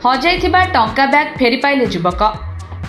ହଜାଇଥିବା ଟଙ୍କା ବ୍ୟାଗ୍ ଫେରି ପାଇଲେ ଯୁବକ।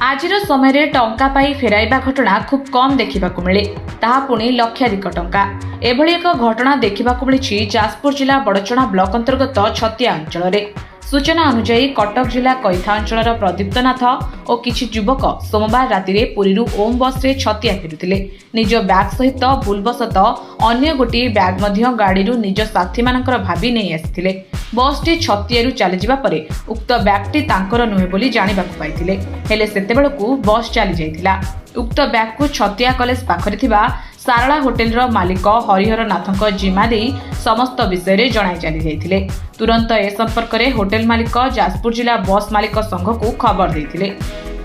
ଆଜିର ସମୟରେ ଟଙ୍କା ପାଇ ଫେରାଇବା ଘଟଣା ଖୁବ୍ କମ୍ ଦେଖିବାକୁ ମିଳେ, ତାହା ପୁଣି ଲକ୍ଷାଧିକ ଟଙ୍କା। ଏଭଳି ଏକ ଘଟଣା ଦେଖିବାକୁ ମିଳିଛି ଯାଜପୁର ଜିଲ୍ଲା ବଡ଼ଚଣା ବ୍ଲକ ଅନ୍ତର୍ଗତ ଛତିଆ ଅଞ୍ଚଳରେ। ସୂଚନା ଅନୁଯାୟୀ, କଟକ ଜିଲ୍ଲା କଇଥା ଅଞ୍ଚଳର ପ୍ରଦୀପ୍ତ ନାଥ ଓ କିଛି ଯୁବକ ସୋମବାର ରାତିରେ ପୁରୀରୁ ଓମ୍ ବସ୍ରେ ଛତିଆ ଫେରୁଥିଲେ। ନିଜ ବ୍ୟାଗ୍ ସହିତ ଭୁଲବଶତଃ ଅନ୍ୟ ଗୋଟିଏ ବ୍ୟାଗ୍ ମଧ୍ୟ ଗାଡ଼ିରୁ ନିଜ ସାଥୀମାନଙ୍କର ଭାବି ନେଇ ଆସିଥିଲେ। ବସ୍ଟି ଛତିଆରୁ ଚାଲିଯିବା ପରେ ଉକ୍ତ ବ୍ୟାଗ୍ଟି ତାଙ୍କର ନୁହେଁ ବୋଲି ଜାଣିବାକୁ ପାଇଥିଲେ। ହେଲେ ସେତେବେଳକୁ ବସ୍ ଚାଲିଯାଇଥିଲା। ଉକ୍ତ ବ୍ୟାଗ୍କୁ ଛତିଆ କଲେଜ ପାଖରେ ଥିବା ସାରଳା ହୋଟେଲର ମାଲିକ ହରିହର ନାଥଙ୍କ ଜିମା ଦେଇ ସମସ୍ତ ବିଷୟରେ ଜଣାଇ ଚାଲିଯାଇଥିଲେ। ତୁରନ୍ତ ଏ ସମ୍ପର୍କରେ ହୋଟେଲ ମାଲିକ ଯାଜପୁର ଜିଲ୍ଲା ବସ୍ ମାଲିକ ସଂଘକୁ ଖବର ଦେଇଥିଲେ।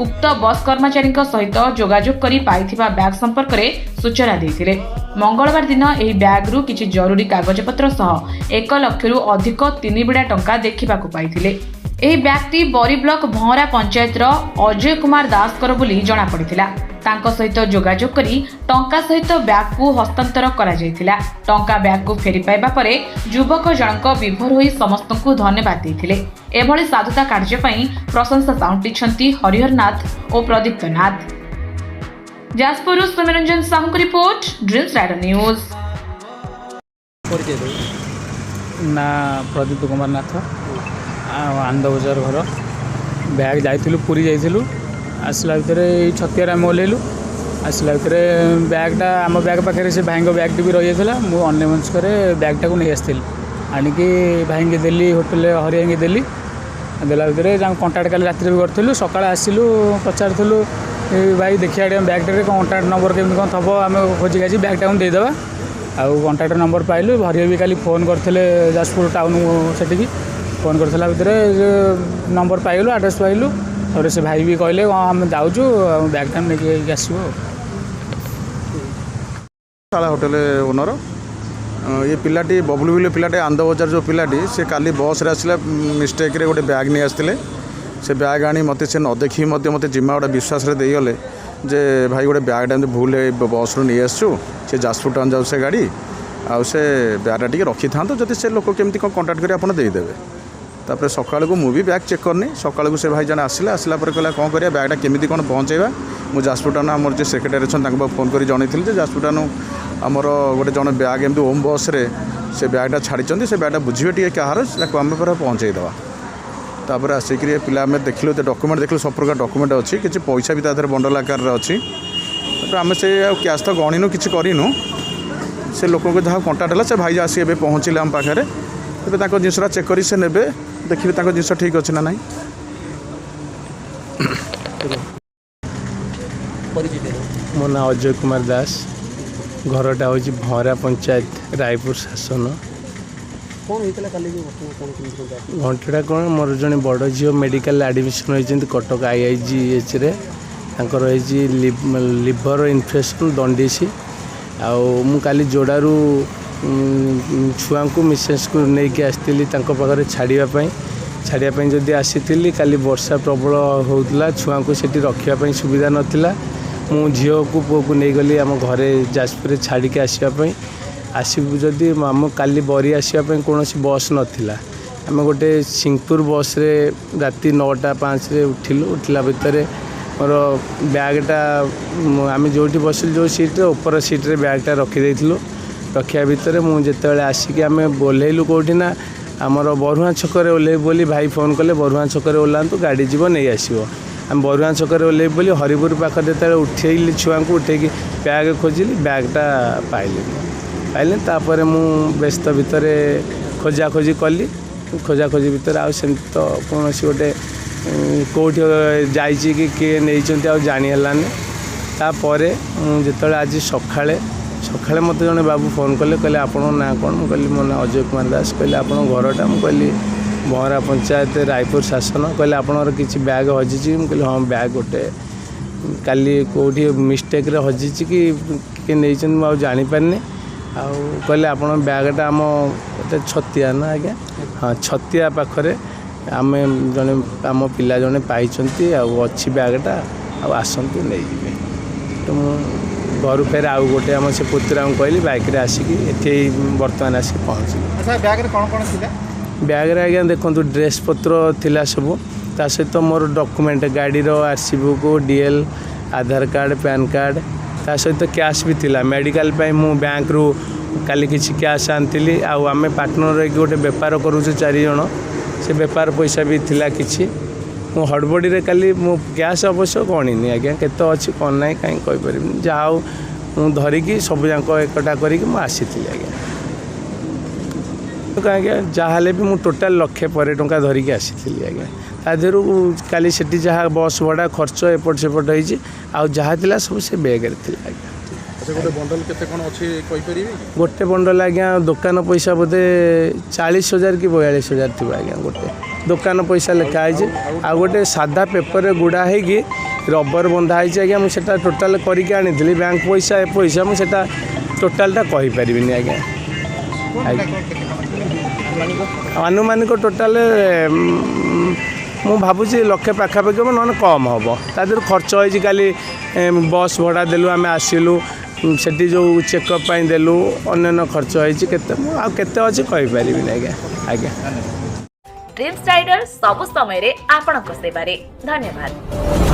ଉକ୍ତ ବସ୍ କର୍ମଚାରୀଙ୍କ ସହିତ ଯୋଗାଯୋଗ କରି ପାଇଥିବା ବ୍ୟାଗ୍ ସମ୍ପର୍କରେ ସୂଚନା ଦେଇଥିଲେ। ମଙ୍ଗଳବାର ଦିନ ଏହି ବ୍ୟାଗ୍ରୁ କିଛି ଜରୁରୀ କାଗଜପତ୍ର ସହ 1 ଲକ୍ଷରୁ ଅଧିକ 3 ବିଡ଼ା ଟଙ୍କା ଦେଖିବାକୁ ପାଇଥିଲେ। ଏହି ବ୍ୟାଗ୍ଟି ବରୀ ବ୍ଲକ ଭଅଁରା ପଞ୍ଚାୟତର ଅଜୟ କୁମାର ଦାସଙ୍କର ବୋଲି ଜଣାପଡ଼ିଥିଲା। ତାଙ୍କ ସହିତ ଯୋଗାଯୋଗ କରି ଟଙ୍କା ସହିତ ବ୍ୟାଗ୍କୁ ହସ୍ତାନ୍ତର କରାଯାଇଥିଲା। ଟଙ୍କା ବ୍ୟାଗ୍କୁ ଫେରି ପାଇବା ପରେ ଯୁବକ ଜଣଙ୍କ ବିଭୋର ହୋଇ ସମସ୍ତଙ୍କୁ ଧନ୍ୟବାଦ ଦେଇଥିଲେ। ଏଭଳି ସାଧୁତା କାର୍ଯ୍ୟ ପାଇଁ ପ୍ରଶଂସା ସାଉଣ୍ଟିଛନ୍ତି ହରିହର ନାଥ ଓ ପ୍ରଦୀପ୍ତ ନାଥ। ଯାଜପୁରରୁ ସୌମ୍ୟରଞ୍ଜନ ସାହୁଙ୍କ ରିପୋର୍ଟ, ଡ୍ରିମ୍ସ ରାଇଡର ନ୍ୟୁଜ୍। ପରିଚୟ ଦେବୁ। ନା, ପ୍ରଦୀପ କୁମାର ନାଥ ଆଉ ଆନନ୍ଦ ବଜାର ଘର। ବ୍ୟାଗ୍ ଯାଇଥିଲୁ, ପୁରୀ ଯାଇଥିଲୁ। ଆସିଲା ଭିତରେ ଏଇ ଛତିଆରେ ଆମେ ଓହ୍ଲେଇଲୁ। ଆସିଲା ଭିତରେ ବ୍ୟାଗ୍ଟା ଆମ ବ୍ୟାଗ୍ ପାଖରେ ସେ ଭାଇଙ୍କ ବ୍ୟାଗ୍ଟି ବି ରହିଯାଇଥିଲା। ମୁଁ ଅନ୍ୟମନସ୍କରେ ବ୍ୟାଗ୍ଟାକୁ ନେଇ ଆସିଥିଲି। ଆଣିକି ଭାଇଙ୍କି ଦେଲି, ହୋଟେଲରେ ହରିଆଙ୍କି ଦେଲି। ଦେଲା ଭିତରେ ତାଙ୍କୁ କଣ୍ଟାକ୍ଟ କାଲି ରାତିରେ ବି କରିଥିଲୁ। ସକାଳେ ଆସିଲୁ, ପଚାରୁଥିଲୁ, ଏ ଭାଇ, ଦେଖିବା ଟିକେ ବ୍ୟାଗ୍ଟାରେ କ'ଣ କଣ୍ଟାକ୍ଟ ନମ୍ବର କେମିତି କ'ଣ ଥବ, ଆମେ ଖୋଜି ଖାଜି ବ୍ୟାଗ୍ଟାକୁ ଦେଇଦେବା। ଆଉ କଣ୍ଟାକ୍ଟ ନମ୍ବର ପାଇଲୁ। ହରିଆ ବି କାଲି ଫୋନ୍ କରିଥିଲେ ଯାଜପୁର ଟାଉନ୍। ସେଠିକି ଫୋନ୍ କରିଥିଲା ଭିତରେ ନମ୍ବର ପାଇଗଲୁ, ଆଡ୍ରେସ୍ ପାଇଲୁ। ତାପରେ ସେ ଭାଇ ବି କହିଲେ, ହଁ, ଆମେ ଯାଉଛୁ ଆଉ ବ୍ୟାଗ୍ଟା ନେଇକି ଯାଇକି ଆସିବୁ। ଆଉ ଶାଳା ହୋଟେଲ ଓନର। ଏ ପିଲାଟି ବବୁଲୁ ବୋଲି ପିଲାଟି, ଆନନ୍ଦ ବଜାର ଯେଉଁ ପିଲାଟି, ସେ କାଲି ବସ୍ରେ ଆସିଲା, ମିଷ୍ଟେକ୍ରେ ଗୋଟେ ବ୍ୟାଗ୍ ନେଇ ଆସିଥିଲେ। ସେ ବ୍ୟାଗ୍ ଆଣି ମୋତେ ସେ ନ ଦେଖିକି ମଧ୍ୟ ମୋତେ ଜିମା ଗୋଟେ ବିଶ୍ୱାସରେ ଦେଇଗଲେ ଯେ ଭାଇ, ଗୋଟେ ବ୍ୟାଗ୍ଟା ଏମିତି ଭୁଲ ବସ୍ରୁ ନେଇ ଆସିଛୁ, ସେ ଯାଜପୁର ଟାଉନ୍ ଯାଉଛି ସେ ଗାଡ଼ି, ଆଉ ସେ ବ୍ୟାଗ୍ଟା ଟିକେ ରଖିଥାନ୍ତୁ, ଯଦି ସେ ଲୋକ କେମିତି କ'ଣ କଣ୍ଟାକ୍ଟ କରି ଆପଣ ଦେଇଦେବେ। ତାପରେ ସକାଳକୁ ମୁଁ ବି ବ୍ୟାଗ୍ ଚେକ୍ କରିନି। ସକାଳକୁ ସେ ଭାଇ ଜଣେ ଆସିଲେ। ଆସିଲା ପରେ କହିଲା, କ'ଣ କରିବା, ବ୍ୟାଗ୍ଟା କେମିତି କ'ଣ ପହଞ୍ଚେଇବା? ମୁଁ ଯାଜପୁର ଟାଉନ୍ ଆମର ଯିଏ ସେକ୍ରେଟାରୀ ଅଛନ୍ତି, ତାଙ୍କ ପାଖକୁ ଫୋନ୍ କରି ଜଣେଇଥିଲି ଯେ ଯାଜପୁର ଟାଉନ୍ ଆମର ଗୋଟେ ଜଣେ ବ୍ୟାଗ୍ ଏମିତି ଓମ୍ ବସ୍ରେ ସେ ବ୍ୟାଗ୍ଟା ଛାଡ଼ିଛନ୍ତି, ସେ ବ୍ୟାଗ୍ଟା ବୁଝିବେ ଟିକେ କାହାର, ତାକୁ ଆମେ ପୁରା ପହଞ୍ଚେଇ ଦେବା। ତାପରେ ଆସିକିରି ଏ ପିଲା ଆମେ ଦେଖିଲୁ, ଡକୁମେଣ୍ଟ ଦେଖିଲୁ, ସବୁ ପ୍ରକାର ଡକୁମେଣ୍ଟ ଅଛି, କିଛି ପଇସା ବି ତା ଦେହରେ ବଣ୍ଡଲ ଆକାରରେ ଅଛି। ତାପରେ ଆମେ ସେ ଆଉ କ୍ୟାସ୍ ତ ଗଣିନୁ, କିଛି କରିନୁ। ସେ ଲୋକଙ୍କୁ ଯାହା କଣ୍ଟାକ୍ଟ ହେଲା, ସେ ଭାଇ ଆସି ଏବେ ପହଞ୍ଚିଲେ ଆମ ପାଖରେ। ଏବେ ତାଙ୍କ ଜିନିଷଟା ଚେକ୍ କରି ସେ ନେବେ, ଦେଖିବେ ତାଙ୍କ ଜିନିଷ ଠିକ୍ ଅଛି ନା ନାହିଁ। ପରିଚୟ ଦେବୁ। ମୋ ନାଁ ଅଜୟ କୁମାର ଦାସ। ଘରଟା ହେଉଛି ଭଁରା ପଞ୍ଚାୟତ, ରାୟପୁର ଶାସନ। କ'ଣ ହେଇଥିଲା କାଲି ଯେଉଁ ଘଟଣା, କ'ଣ କେମିତି କ'ଣ ବ୍ୟାଗ୍? ଘଟଣା କ'ଣ, ମୋର ଜଣେ ବଡ଼ ଝିଅ ମେଡ଼ିକାଲରେ ଆଡ଼ମିସନ୍ ହୋଇଛନ୍ତି କଟକ ଆଇଆଇଜିଏଚ୍ରେ। ତାଙ୍କର ହେଇଛି ଲିଭର ଇନଫେକ୍ସନ୍, ଦଣ୍ଡିସି। ଆଉ ମୁଁ କାଲି ଯୋଡ଼ାରୁ ଛୁଆଙ୍କୁ, ମିସେସ୍କୁ ନେଇକି ଆସିଥିଲି ତାଙ୍କ ପାଖରେ ଛାଡ଼ିବା ପାଇଁ। ଛାଡ଼ିବା ପାଇଁ ଯଦି ଆସିଥିଲି, କାଲି ବର୍ଷା ପ୍ରବଳ ହେଉଥିଲା, ଛୁଆଙ୍କୁ ସେଠି ରଖିବା ପାଇଁ ସୁବିଧା ନଥିଲା। ମୁଁ ଝିଅକୁ, ପୁଅକୁ ନେଇଗଲି ଆମ ଘରେ ଯାଜପୁରରେ ଛାଡ଼ିକି ଆସିବା ପାଇଁ। ଆସିବୁ ଯଦି, ଆମ କାଲି ବରି ଆସିବା ପାଇଁ କୌଣସି ବସ୍ ନଥିଲା। ଆମେ ଗୋଟେ ସିଂପୁର ବସ୍ରେ ରାତି 9ଟା 5ରେ ଉଠିଲୁ। ଉଠିଲା ଭିତରେ ମୋର ବ୍ୟାଗ୍ଟା ଆମେ ଯେଉଁଠି ବସିଲୁ, ଯେଉଁ ସିଟ୍ରେ, ଉପର ସିଟ୍ରେ ବ୍ୟାଗ୍ଟା ରଖିଦେଇଥିଲୁ। ରଖିବା ଭିତରେ ମୁଁ ଯେତେବେଳେ ଆସିକି ଆମେ ଓହ୍ଲେଇଲୁ କେଉଁଠି ନା ଆମର ବରୁହାଁ ଛକରେ ଓହ୍ଲେଇବୁ ବୋଲି ଭାଇ ଫୋନ୍ କଲେ, ବରୁହାଁ ଛକରେ ଓହ୍ଲାନ୍ତୁ, ଗାଡ଼ି ଯିବ, ନେଇ ଆସିବ। ଆମେ ବରୁହାଁ ଛକରେ ଓହ୍ଲେଇବୁ ବୋଲି ହରିପୁର ପାଖରେ ଯେତେବେଳେ ଉଠେଇଲି, ଛୁଆଙ୍କୁ ଉଠେଇକି ବ୍ୟାଗ୍ ଖୋଜିଲି, ବ୍ୟାଗ୍ଟା ପାଇଲିନି। ପାଇଲିନି, ତାପରେ ମୁଁ ବ୍ୟସ୍ତ ଭିତରେ ଖୋଜାଖୋଜି କଲି। ଖୋଜାଖୋଜି ଭିତରେ ଆଉ ସେମିତି ତ କୌଣସି ଗୋଟେ କେଉଁଠି ଯାଇଛି କି କିଏ ନେଇଛନ୍ତି, ଆଉ ଜାଣି ହେଲାନି। ତାପରେ ମୁଁ ଯେତେବେଳେ ଆଜି ସକାଳେ ସକାଳେ ମୋତେ ଜଣେ ବାବୁ ଫୋନ୍ କଲେ। କହିଲେ, ଆପଣଙ୍କ ନାଁ କ'ଣ? ମୁଁ କହିଲି, ମୋ ନାଁ ଅଜୟ କୁମାର ଦାସ। କହିଲେ, ଆପଣଙ୍କ ଘରଟା? ମୁଁ କହିଲି, ଭଁରା ପଞ୍ଚାୟତ, ରାୟପୁର ଶାସନ। କହିଲେ, ଆପଣଙ୍କର କିଛି ବ୍ୟାଗ୍ ହଜିଛି? ମୁଁ କହିଲି, ହଁ, ବ୍ୟାଗ୍ ଗୋଟେ କାଲି କେଉଁଠି ମିଷ୍ଟେକ୍ରେ ହଜିଛି କି କିଏ ନେଇଛନ୍ତି, ମୁଁ ଆଉ ଜାଣିପାରିନି। ଆଉ କହିଲେ, ଆପଣଙ୍କ ବ୍ୟାଗ୍ଟା ଆମ ଗୋଟେ ଛତିଆ ନା ଆଜ୍ଞା, ହଁ, ଛତିଆ ପାଖରେ ଆମେ ଜଣେ ଆମ ପିଲା ଜଣେ ପାଇଛନ୍ତି, ଆଉ ଅଛି ବ୍ୟାଗ୍ଟା, ଆଉ ଆସନ୍ତୁ ନେଇଯିବେ। ତ ମୁଁ ଘରୁ ଫେର ଆଉ ଗୋଟେ ଆମ ସେ ପୁତୁରାଙ୍କୁ କହିଲି, ବାଇକ୍ରେ ଆସିକି ଏଠି ବର୍ତ୍ତମାନ ଆସିକି ପହଞ୍ଚିଲି। ଆଚ୍ଛା, ବ୍ୟାଗ୍ରେ କ'ଣ କ'ଣ ଥିଲା? ବ୍ୟାଗ୍ରେ ଆଜ୍ଞା ଦେଖନ୍ତୁ ଡ୍ରେସ୍ ପତ୍ର ଥିଲା ସବୁ, ତା ସହିତ ମୋର ଡକୁମେଣ୍ଟ, ଗାଡ଼ିର RC book, DL, Aadhaar card, PAN card, ତା ସହିତ କ୍ୟାସ୍ ବି ଥିଲା। ମେଡ଼ିକାଲ ପାଇଁ ମୁଁ ବ୍ୟାଙ୍କରୁ କାଲି କିଛି କ୍ୟାସ୍ ଆଣିଥିଲି। ଆଉ ଆମେ ପାର୍ଟନର ହେଇକି ଗୋଟେ ବେପାର କରୁଛୁ ଚାରିଜଣ, ସେ ବେପାର ପଇସା ବି ଥିଲା କିଛି। ମୁଁ ହଡ଼ବଡ଼ିରେ କାଲି ମୁଁ କ୍ୟାସ୍ ଅବଶ୍ୟ ଗଣିନି ଆଜ୍ଞା, କେତେ ଅଛି କ'ଣ ନାହିଁ କାହିଁ କହିପାରିବିନି। ଯାହା ହଉ ମୁଁ ଧରିକି ସବୁ ଯାକ ଏକଠା କରିକି ମୁଁ ଆସିଥିଲି ଆଜ୍ଞା। ଆଜ୍ଞା ଯାହା ହେଲେ ବି ମୁଁ ଟୋଟାଲ୍ ଲକ୍ଷେ ପରେ ଟଙ୍କା ଧରିକି ଆସିଥିଲି ଆଜ୍ଞା। ତା ଦେହରୁ କାଲି ସେଠି ଯାହା ବସ୍ ଭଡ଼ା ଖର୍ଚ୍ଚ ଏପଟ ସେପଟ ହେଇଛି, ଆଉ ଯାହା ଥିଲା ସବୁ ସେ ବ୍ୟାଗ୍ରେ ଥିଲା ଆଜ୍ଞା। ଆଚ୍ଛା, ଗୋଟେ ବଣ୍ଡଲ କେତେ କ'ଣ ଅଛି କହିପାରିବେ କି? ଗୋଟେ ବଣ୍ଡଲ ଆଜ୍ଞା ଦୋକାନ ପଇସା ବୋଧେ 40,000 କି 42,000 ଥିବ ଆଜ୍ଞା। ଗୋଟେ ଦୋକାନ ପଇସା ଲେଖା ହେଇଛି, ଆଉ ଗୋଟେ ସାଧା ପେପରରେ ଗୁଡ଼ା ହେଇକି ରବର ବନ୍ଧା ହେଇଛି ଆଜ୍ଞା। ମୁଁ ସେଟା ଟୋଟାଲ୍ କରିକି ଆଣିଥିଲି, ବ୍ୟାଙ୍କ ପଇସା ଏ ପଇସା, ମୁଁ ସେଟା ଟୋଟାଲଟା କହିପାରିବିନି ଆଜ୍ଞା। ଆଜ୍ଞା ଆନୁମାନିକ ଟୋଟାଲ ମୁଁ ଭାବୁଛି ଲକ୍ଷେ ପାଖାପାଖି ହେବ, ନହେଲେ କମ୍ ହେବ। ତା ଦେହରୁ ଖର୍ଚ୍ଚ ହେଇଛି କାଲି, ବସ୍ ଭଡ଼ା ଦେଲୁ, ଆମେ ଆସିଲୁ, ସେଠି ଯେଉଁ ଚେକଅପ୍ ପାଇଁ ଦେଲୁ, ଅନ୍ୟାନ୍ୟ ଖର୍ଚ୍ଚ ହେଇଛି କେତେ, ମୁଁ ଆଉ କେତେ ଅଛି କହିପାରିବିନି ଆଜ୍ଞା। ଆଜ୍ଞା। ଡ୍ରିମ୍ସ ରାଇଡର ସବୁ ସମୟରେ ଆପଣଙ୍କ ସେବାରେ। ଧନ୍ୟବାଦ।